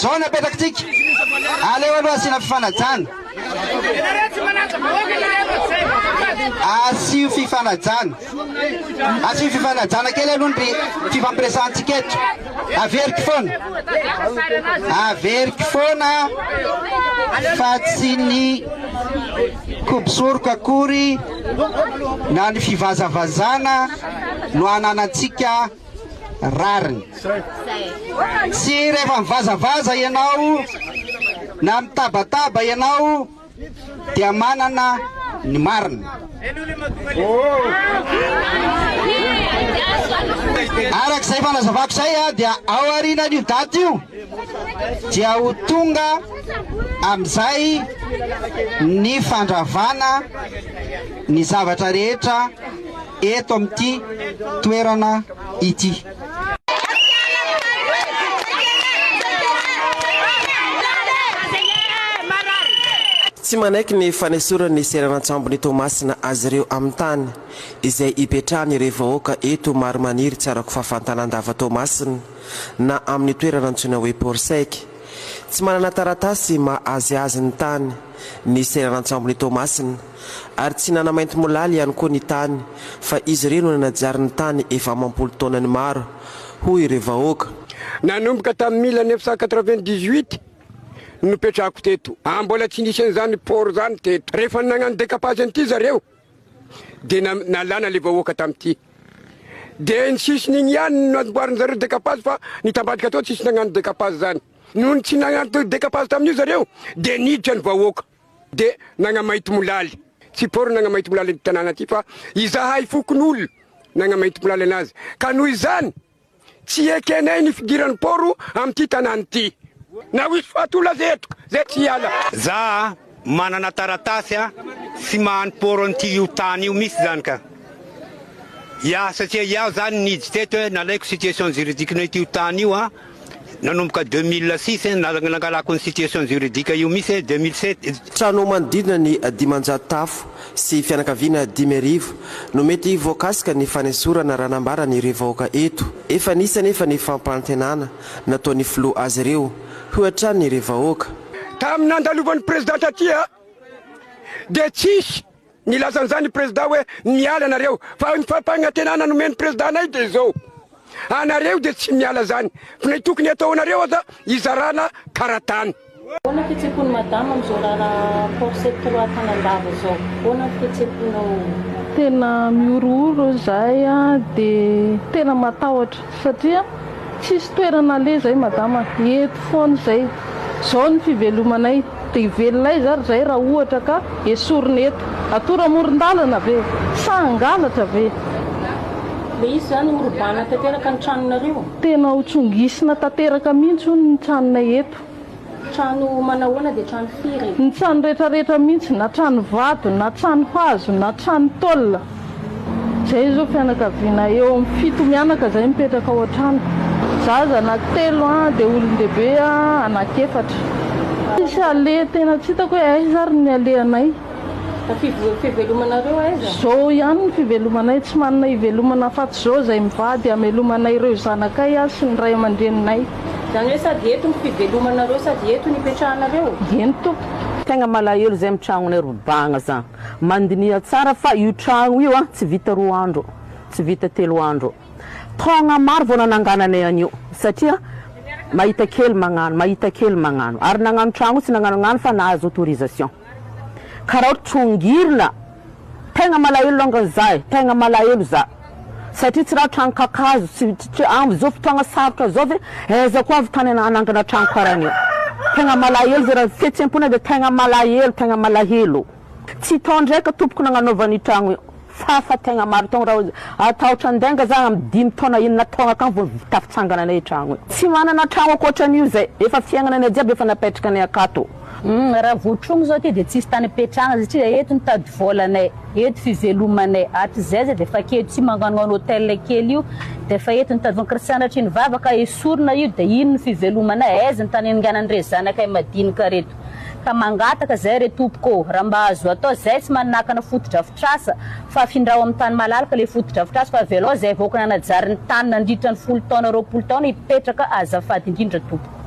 Zao no apetrakitsika, aleo aloha asiana fifanajana. Asio fifanajana. Asio fifanajana kely aloha ny fifampiresahantsika eto. Averiko foana. Averiko foana fa tsy ny kobosoroka akory na ny fivazavazana no ananantsika rariny. Tsy rehefa mivazavaza ianao na mitabataba ianao dia manana ny marina. Araka izay fanazavako izay dia ao aorianan'io daty io dia ho tonga amin'izay ny fandravana ny zavatra rehetra eto amin'ity toerana ity. Tsy manaiky ny fanesoran'ny seranan-tsambon'i Toamasina azy ireo amin'ny tany izay ipetrahan'ireo vahoaka eto Maromaniry Tsarakofafa Antanandava Toamasina na amin'ny toerana antsoina hoe Port Sec. Tsy manana taratasy maha azy azy ny tany ny seranan-tsambon'i Toamasina ary tsy nanamaintimolaly ihany koa ny tany fa izy ireo no nanajary ny tany efa amam-polo taonany maro, hoy ireo vahoaka. Nanomboka tamin'ny 1998 no nipetrahako teto, ah mbola tsy nisy an'izany port izany teto. Rehefa nagnano décapage an'ity zareo dia nalana le vahoaka tamin'ity. Dia ny sisiny iny ihany no namboarin-jareo décapage fa ny tambadika tao tsisy nagnano décapage zany. Noho ny tsy nagnano décapage tamin'io zareo dia niditra ny vahoaka. Dia nagnamaintimolaly. Tsy port nagnamaintimolaly an'ity tanàna ity fa izahay fokonolona nagnamaintimolaly anazy. Ka noho izany, tsy ekenay ny fidiran'ny port amin'ity tanàna ity. Na ho hisy faty olona aza eto, zay tsy hiala. Za manana taratasy a, tsy maha ny port an'ity io tany io mihitsy zany ka. Ya, satria iaho zany niditra teto e, nalaiko situation juridique-nay ity io tany io a. Nanomboka 2006 nangalako ny situation juridique io mihitsy e, 2007. Trano manodidina ny 500 tafo sy fianakaviana 5000 no mety voakasika ny fanesorana raha nambaran'ireo vahoaka eto. Efa nisy anefa ny fampanantenana nataon'ny filoha azy ireo, hoy hatrany ireo vahoaka. Tamin'ny nandalovan'ny président taty dia tsisy Nilaza an'izany i Prezida hoe miala nareo fa ny fampanantenana nomen'i Prezida anay dia izao, anareo dia tsy miala zany fa ny tokony ataonareo aza hizarana karatany. Ahoana fihetseham-pon'i madama amin'izao raharaha port sept trois Tanandava izao? Ahoana ny fihetseham-ponao? Tena mihorohoro izahay dia tena matahotra satria tsisy toerana aleha izay madama, eto foana izay. Izao ny fivelomanay. Dia hivelona aiza ary izay raha ohatra ka esorina eto? Atoro amoron-dalana ve? Sa hangalatra ve? Le izy zany ho robana tanteraka ny tranonareo? Tena ho tsongisina tanteraka mihitsy hono ny tranonay eto. Trano manahoana dia trano firy? Ny trano retraretra mihitsy, na trano vato, na trano hazo, na trano tôle. Zay zao fianakaviana eo amin'ny fito mianaka zay mipetraka ao an-trano. Zaza anaky telo dia olon-dehibe anaky efatra. Tsisy aleha tena tsy hitako hoe aiza ary ny alehanay. Fa fivelomanareo aiza? Zao ihany ny fivelomanay, tsy manana hivelomana afatsy zao zay mivady hamelomanay ireo zanakay sy ny ray aman-dreninay. Izany hoe sady eto ny fivelomanareo sady eto ny ipetrahanareo? Eny tompoko. Tegna malahelo zay am tragnonay robagna zan. Mandiniha tsara fa io tragno io an tsy vita roa andro, tsy vita telo andro. Taogna maro vao nanangananay an'io satria mahita kely magnano, mahita kely magnano. Ary nagnano tragno io tsy nagnanognano fa nahazo autorisation. Ka raha ohatra trongirina, tegna malahelo longany za e, tegna malahelo za. Satria tsy raha tragno kakazo, tsy tsy amzao fotoagna sarotra zao ve aiza koa avy tany hanangana tragno karaha an'io. Tegna malahelo zay raha fihetsem-ponay de tegna malahelo, tegna malahelo. Tsy taon-draika tompoko nagnanaovana io tragno io fa fa tegna maro taogno raha atahotra andenga za am dimy taona enina taogna akagny vao tafitsangana anay tragno io. Tsy manana tragno ankoatran'io zay, efa fiaignana anay jiaby efa napetraka anay akato. Humm raha voatrogno zao ty de tsisy tany ipetrahana satria eto mitady volanay, eto fivelomanay, hatrizay zay defa aketo tsy magnanognano hotel kely io defa eto nitady vola, ka sanatria ny vava ka esorina io de ino ny fivelomanay, aiza ny tany anganan'ireo zanakay madinika reto. Ka mangataka zay re tompoko ô, raha mba azo atao, zay tsy manakana fotodrafitrasa fa afindrao amin'ny tany malalaka le fotodrafitrasa fa avelao zay vahoaka nanajary ny tany nandritra ny folo taona 20 taona hipetraka azafady indrindra tompoko.